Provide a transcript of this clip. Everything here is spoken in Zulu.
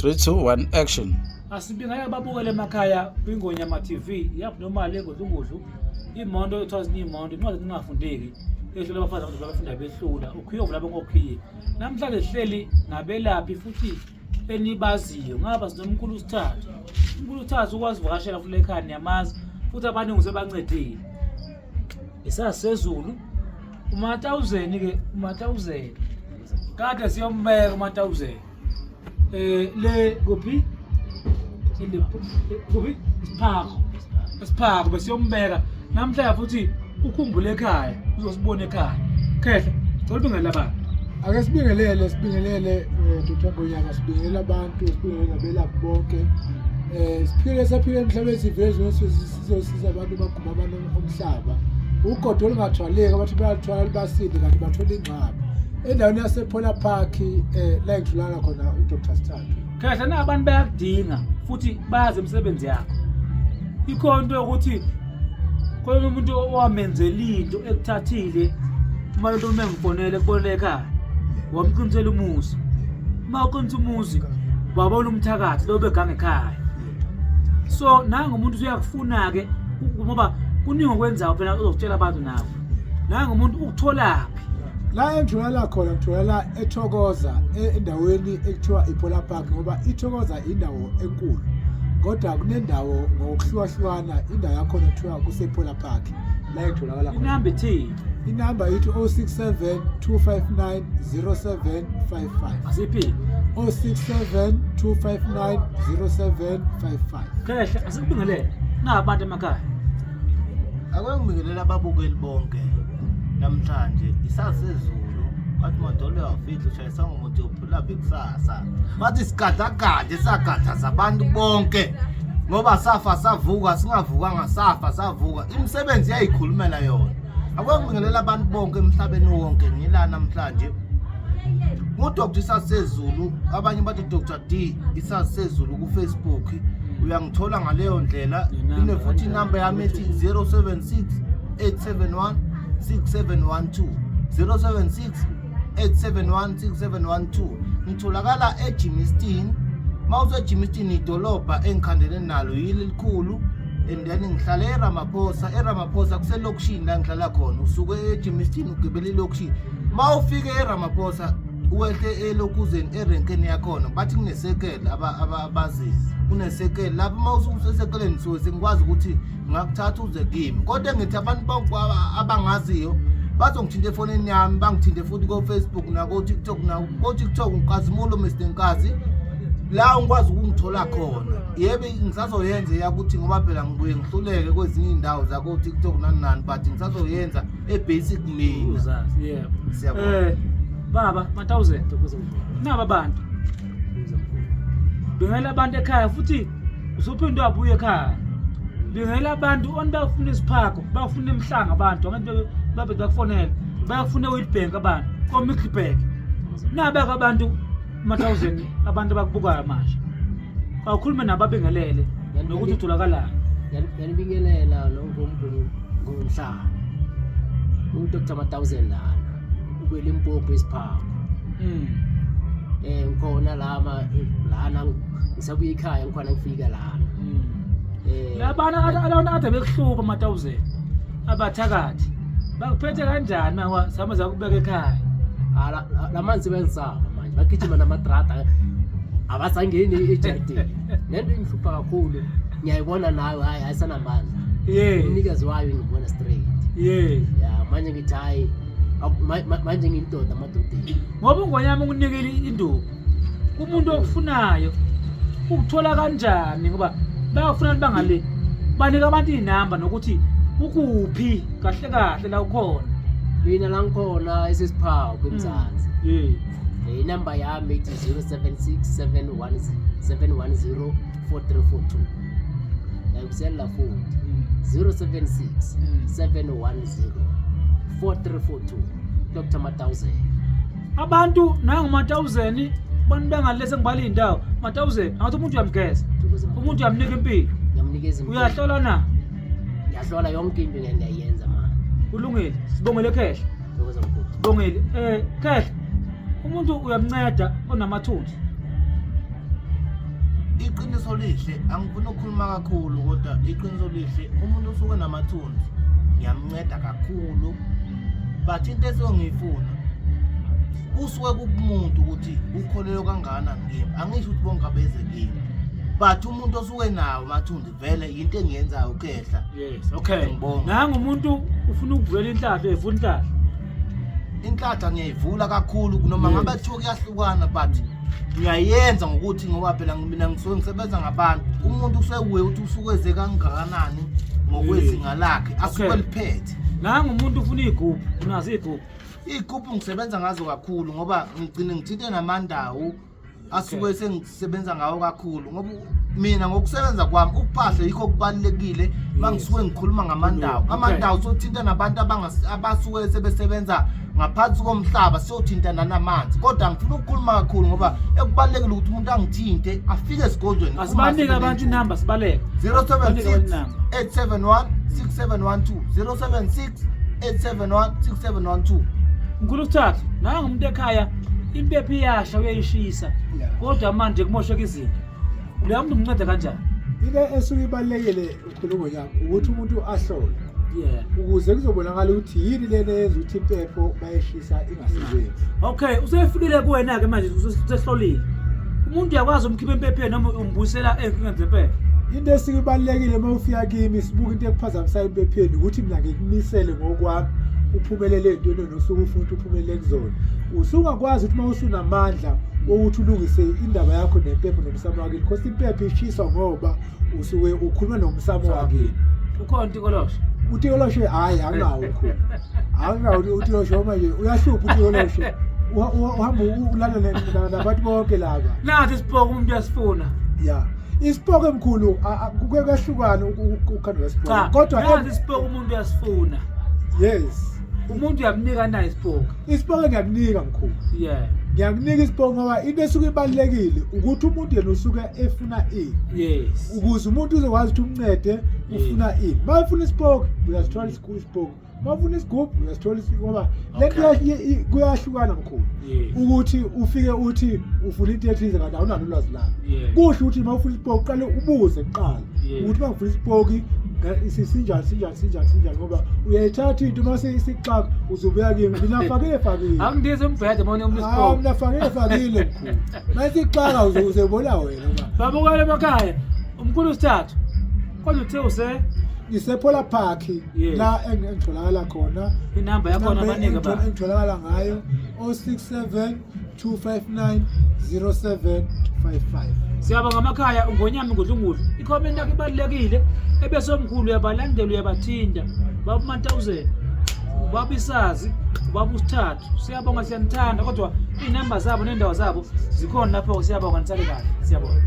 3 2 1 action. Asibingelele ababukele emakhaya kwiNgonyama TV yabnormal engodlungudlu imoto ethiwa imoto incwadi engafundeki ehlula abafazi abantu abafunda behlula ukhiye ovula bengokhiye. Namhlanje sihleli nabelaphi futhi enibaziyo ngaba sinomkhulu sithathu. Umkhulu sithathu ukwazi uvakashela futhi ekhaya niyamazi futhi abaningi usebancedile. Isasezulu uMatawuzeni ke uMatawuzeni kade siyombeka uMatawuzeni. Le kuphi kuphi isiphako isiphako besiyombeka namhlanje futhi ukhumbule ekhaya uzosibona ekhaya khehla cela ubingelela abantu. Ake sibingelele sibingelele Dr. Ngonyama, sibingelele abantu, sibingelele nabelaphi bonke. Siphile saphile emhlabeni sivezwe sizosiza abantu baguma abantu omhlaba. Ugodo olungathwaleki abathi bayathwala libasinde kanti bathola ingxaba. Endaweni yasePhola Park la ngitholakala khona uDr Sithathu. Khehla na abantu bayakudinga futhi bayazi imisebenzi yakho. Ikhona into yokuthi khona umuntu owamenzela into ekuthathile uma lento uma ngifonele kubonele ekhaya wamqinisela umuzi. Uma uqinisa umuzi wabona umthakathi lo beganga ekhaya. So nangu umuntu usuyakufuna-ke ngoba kuningi okwenzayo phela uzokutshela abantu nawe. Nangu umuntu ukutholaphi? La engitholakala khona ngitholakala eThokoza endaweni ekuthiwa iPola Park ngoba iThokoza indawo enkulu kodwa kunendawo ngokuhlukahlukana indawo yakhona kuthiwa kusePola Park la engitholakala khona. Inamba ithini? Inamba ithi 067 259 0755. Asiphi? 067 259 0755. Khehla asikubingelele. Nabantu emakhaya. Ake ngibingelele ababukeli bonke namhlanje isasezulu bathi madolo uyawafihla ushayisa ngomuntu uyophulaphi kusasa bathi sigadagade sagadla zabantu bonke ngoba safa savuka singavukanga safa savuka imisebenzi iyayikhulumela yona. Ake ngibingelele abantu bonke emhlabeni wonke ngila namhlanje nguDr Isasezulu, abanye bathi Dr D Isasezulu ku-Facebook, uyangithola ngaleyo ndlela. Ine futhi inamba yami ethi 076 871 6712 076 871 6712. Ngitholakala eGermiston. Uma useGermiston idolobha engikhandele nalo yili elikhulu, and then ngihlala eRamaphosa. ERamaphosa kuselokishini la ngihlala khona. Usuke eGermiston ugibele ilokishini, uma ufike eRamaphosa wehle elokuzeni erenkeni yakhona bathi kunesekele abaziyo kunesekele lapho. Uma usuke usesekeleni suke sengikwazi ukuthi ngakuthatha uze kimi, kodwa ngithi abantu abangaziyo bazongithinta efonini yami, bangithinte futhi ko-Facebook nako-TikTok. Nako-TikTok uNkazimulo Mr Nkazi, la ngikwazi ukungithola khona. Yebo, ngisazoyenza eyakuthi ngoba phela ngibuye ngihluleke kwezinye iy'ndawo zako-TikTok nani nani, but ngisazoyenza e-basic mina. Uzazi, yebo. Siyabonga. Baba Matawuzeni naba abantu bingela abantu ekhaya futhi usuphinde wabuya ekhaya bingela abantu oni bayafuna isiphako, bayafuna emhlanga abantu abantu babe bakufonela bayafuna eWitbank abantu koMiddelburg nabeka abantu Matawuzeni abantu abakubukayo manje awukhulume nabo abingelele nokuthi utholakalani. Ngiyanibingelela nongomhlaba uDr Matawuzeni lana ukwelimpompo esiphako. Ngikhona lama lana ngisabuya ekhaya ngikhona ngifika lana. Labana abantu ade bekuhlupha Matawuzeni abathakathi bakuphethe kanjani manje sihamba zakubeka ekhaya? Lamanzi bengisaba manje bagijima namadrada abasangeni ejardini. Lento ingihlupha kakhulu ngiyayibona nayo, hayi ayisanamandla. Umnikazi wayo ngibona straight. Ya manje ngithi hayi manje ngiyindoda amadodeni. Ngoba uNgonyama ukunikile induku umuntu okufunayo ukuthola kanjani ngoba bayakufuna bangale banika abantu iy'namba nokuthi ukuphi kahle kahle la ukhona. Mina la ngikhona esesiphawu kwemzansi. Inamba yami ithi 076 710 4342. Ngiyakuzela futhi 076 710 4342 Dr Matawuzeni. Abantu nanguMatawuzeni abantu bengale sengibala iy'ndawo Matawuzeni angathi umuntu uyamgeza umuntu uyamnika impilo. Ngiyamnikeza impilo. Uyahlola na? Ngiyahlola yonke into ngiyayenza manje. Kulungile sibongele khehla. Thokoza mkhulu. Sibongele khehla umuntu uyamnceda onamathunzi. Iqiniso lihle, angifuni ukukhuluma kakhulu kodwa iqiniso lihle, umuntu usuke namathunzi ngiyamnceda kakhulu, but into esuke ngiyifuna kusuke kukumuntu ukuthi ukholelwe kangakanani kimi. Angisho ukuthi bonke abeze kimi, but umuntu osuke nawo amathunzi vele yinto engiyenzayo ukhehla. Yes, okay. Ngibonga. Nangu umuntu ufuna ukuvulela inhlahla, evula inhlahla. Inhlanhla ngiyayivula kakhulu noma Yes. ngabe kuthiwa kuyahlukana, but ngiyayenza ngokuthi ngoba phela mina ngisuke ngisebenza ngabantu, umuntu usekuye ukuthi usuke eze kangakanani ngokwezinga lakhe asuke Okay. liphethe. Nangu umuntu ufuna iy'gubhu, unazo iy'gubhu. Iy'gubhu ngisebenza ngazo kakhulu ngoba ngigcine ngithinte namandawo asuke sengisebenza ngawo kakhulu, ngoba mina ngokusebenza kwami ukuphahla yikho okubalulekile. Uma ngisuke ngikhuluma ngamandawo, amandawo sothinta nabantu abasuke sebesebenza ngaphansi komhlaba, siyothintana namanzi, kodwa angifuni ukukhuluma kakhulu ngoba ekubalulekile ukuthi umuntu angithinte afike esigodlweni. Asibanike abantu inamba, sibaleke. 076 871 6712, 076 871 6712. Mkhulu sithathu, nangu umuntu ekhaya impepho iyasha, uyayishisa. Kodwa manje kumosheka izinto. Leyo muntu umnceda kanjani? Into esuke ibalulekile ukhuluma nyama ukuthi umuntu ahlole ukuze kuzobonakala ukuthi yini lena eyenza ukuthi impepho bayeshisa ingasebenzi. Okay, usefikile kuwena-ke manje, usehlolile. Umuntu uyakwazi umkhipha empepheni noma umbuyisela ey'nkingeni zempepho? Into esuke ibalulekile uma ufika kimi sibuka into ekuphazamisayo empepheni ukuthi mina ngikumisele ngokwami uphumelele ey'ntweni osuke ufuna ukuthi uphumelele kuzona. Usungakwazi ukuthi uma usunamandla wokuthi ulungise indaba yakho nempepho nomsamo wakini, because impepho ishiswa ngoba usuke ukhuluma nomsamo wakini. Ukhona utikoloshe? Utikoloshe hhayi, anginawo mkhulu, anginawo utikoloshe ngoba nje uyahlupha utikoloshe, uhamba ulala nabantu bonke laba. Nathi isipoko umuntu uyasifuna. Ya, isipoko emkhulu kuke kuyahlukana ukukhandwa kwesipoko, Cha, kodwa nathi isipoko umuntu uyasifuna. Yes. Umuntu uyamnika naye isipoko? Isipoko ngiyakunika mkhulu. Ngiyakunika isipoko ngoba into esuke ibalulekile ukuthi umuntu yena usuke efuna ini. Ukuze umuntu uzokwazi ukuthi umncede ufuna ini. Uma ufuna isipoko uyasithola isipoko, uma ufuna isigubhu uyasithola, ngoba le nto kuyahlukana mkhulu. Ukuthi ufike uthi ufuna into ethize kanti awunalo ulwazi layo. Kuhle ukuthi uma ufuna isipoko uqale ubuze kuqala ukuthi uma ngifuna isipoki sinjani sinjani sinjani sinjani, ngoba uyayithatha into uma isixaka uzobuya kimi, mina fakile fakile. Angindize umbhede mona umuntu isipoko. Mina fakile fakile mkhulu, uma isixaka uzobona wena. Babukele emakhaya, umkhulu sithathu kodwa uthe use ngisePhola Park la engitholakala khona. Inamba yakhona abaningi ba engitholakala ngayo 067 259 0755. Siyabonga amakhaya, uNgonyama Ngudlungudlu. I-comment yakho ibalulekile, ebese omkhulu uyabalandela, uyabathinta. Baba uMantawuzeni, ubaba Isazi, ubaba uSithathu, siyabonga, siyanithanda, kodwa iy'namba zabo ney'ndawo zabo zikhona lapho. Siyabonga, nisale kahle, siyabonga.